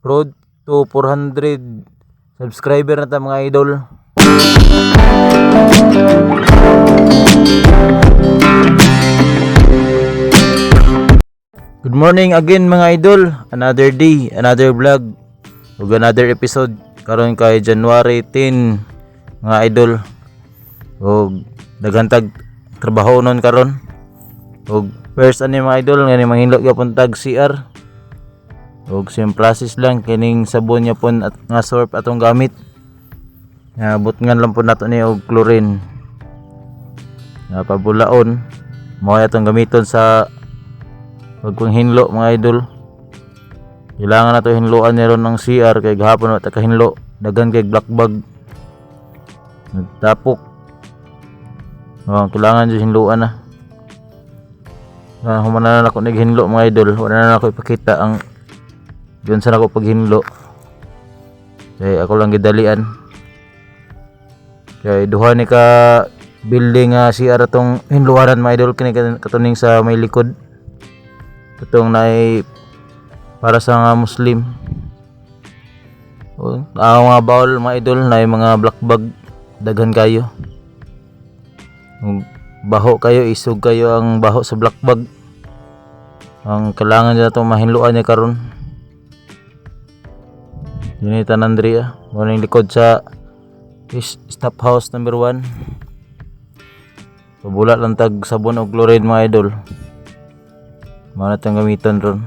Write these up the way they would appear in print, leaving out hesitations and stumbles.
Road to 400 subscriber na ta, mga idol. Good morning again, mga idol. Another day, another vlog, ug another episode karon kay January 10, mga idol. Ug daghan tag trabaho nun karon. Ug first ani, mga idol, ngani manghilo gyapon tag CR. Ug same process lang kining sabon gyapon at nga soap atong gamit. Nga butngan lang po nato ni og chlorine. Nga pabulaon mao atong gamiton sa pagpanghinlo, mga idol. Kailangan na to hinloan ni ron ng CR kay gahapon wa ta kahinlo, daghan kay black bag nagtapok. Oh, kailangan jud hinloan na. Ah, human na nako naghinlo, mga idol. Wala na nako ipakita ang yun sa nako paghinlo. Kay ako lang gidalian. Kay duha ni ka building nga CR atong hinluanan, mga idol, kini katuning sa may likod. Katong naay para sa nga Muslim. O, ang mga bawol, mga idol, na mga black bag daghan kayo. Baho kayo, isog kayo ang baho sa black bag. Ang kailangan niya itong mahinluan niya karon. Yun tanan diri ah. Mo ning likod sa is stop house number 1. Pabula lang tag sabon og chlorine, mga idol. Mao na itong gamiton ron.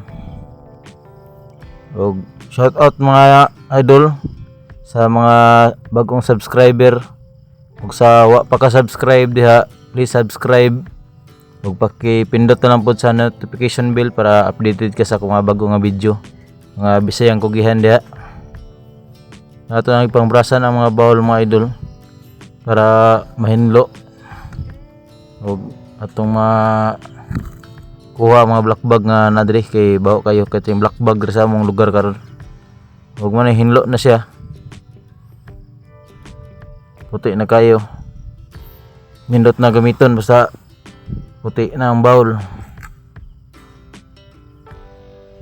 Og shout out, mga idol, sa mga bagong subscriber ug sa wa pa ka subscribe diha, please subscribe ug paki-pindot na lang pod sa notification bell para updated ka sa akong mga bago nga video, mga Bisayang kugihan diha. Ato nang ipangbrasan ang mga bawol, mga idol, para mahinlo ug atong ma kuha mga black bag nga nadri kay baho kayo, kay yung black bag sa among lugar karon. Ug man hinlo na siya, puti na kayo, nindot na gamiton basta puti na ang bowl.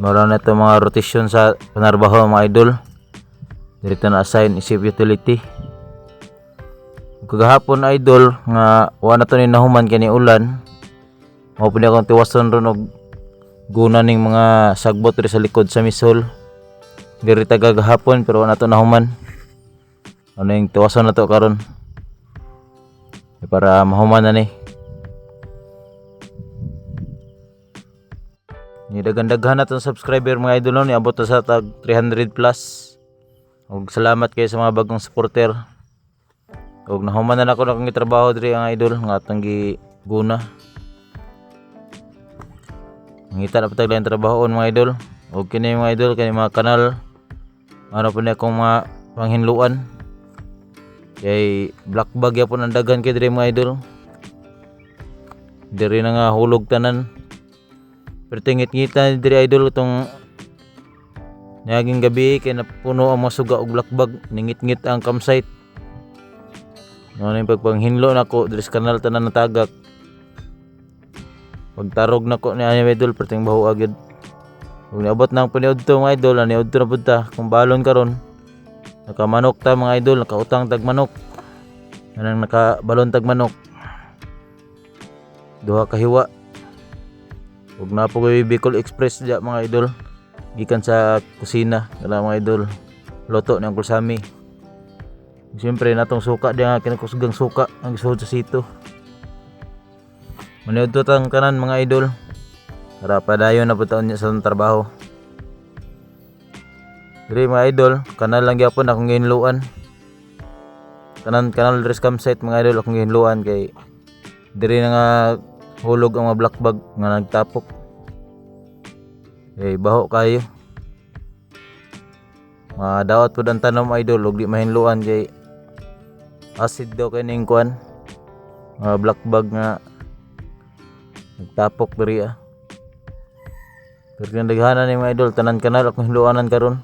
Mara na ito mga rotation sa panarbaho, mga idol. Dito na assign isip utility. Kagahapon, idol, nga wa na to ni nahuman kani ulan. Mao pud ni akong tiwason ron og guna ning mga sagbot diri sa likod sa misol. Diri ta gagahapon pero wa na to nahuman. Ano yung tiwason na to karon para mahuman na ni. Ni daghan-daghan na tong subscriber, mga idol, no, niabot na sa tag 300 plus. Ug salamat kayo sa mga bagong supporter. Ug nahuman na nako akong gitrabaho diri ang idol nga atong giguna. Mangita na patag lang trabahoon, mga idol. Ug kini, mga idol, kini mga kanal ano po ni akong mga panghinluan. Kay black bag yapon ang daghan kay diri, mga idol. Diri na nga hulog tanan. Pero tingit-ngita diri, idol, itong niaging gabi kay napuno ang mga suga og black bag, ningit-ngit ang campsite. Ano yung pagpanghinlo nako diri sa kanal tanan natagak. Pagtarog nako ni ani, idol, perting baho agad. Ug niabot na ang paniudto, mga idol, niudto na pud ta kung balon karon. Nakamanok ta, mga idol, nakautang tag manok. Anang nakabalon tag manok. Duha ka hiwa. Ug naa po koy Bicol Express diya, mga idol. Gikan sa kusina, wala, mga idol. Luto ni Uncle Sammy. Siyempre natong suka diya nga kinakusgang suka ang gisuod sa sito. Maniudto tang kanan, mga idol. Para padayon na po taon niya sa trabaho. Diri, mga idol, kanal lang gyapon akong gihinluan. Kanan kanal diri sa campsite, mga idol, akong gihinluan kay diri na nga hulog ang mga black bag nga nagtapok. Kay baho kayo. Madawat pud ang tanom, idol, ug di mahinluan kay acid daw kay ning kuan. Mga black bag nga nagtapok diri ah. Pero kung daghanan ni, mga idol, tanan kanal akong hinluanan karon.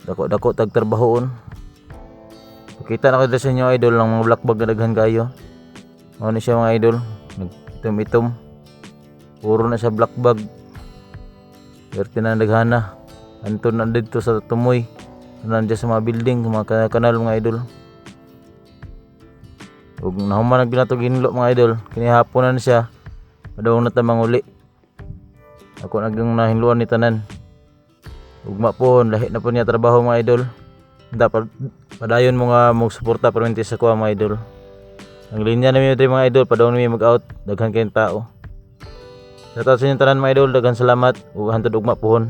Dako-dako tag trabahoon. Pakita na ko diri sa inyo, idol, ang mga black bag nga daghan kayo. Mao ni siya, mga idol, nag-itom-itom. Puro na siya black bag. Pero tinahan daghana. Anto na dito sa tumoy. Nandiyan sa mga building, mga kanal, mga idol. Ug nahuman na gyud nato ginlo, mga idol. Kini haponan siya. Padung na ta manguli. Ako nagyung nahinluan ni tanan. Ugma po, lahi na po niya trabaho, mga idol. Dapat padayon mo nga mo suporta permente sa kuha, mga idol. Ang linya namin diri, mga idol, padung nami mag-out, daghan kayong tao. Shoutout sa inyong tanan, mga idol, daghan salamat ug hantod ugma pohon.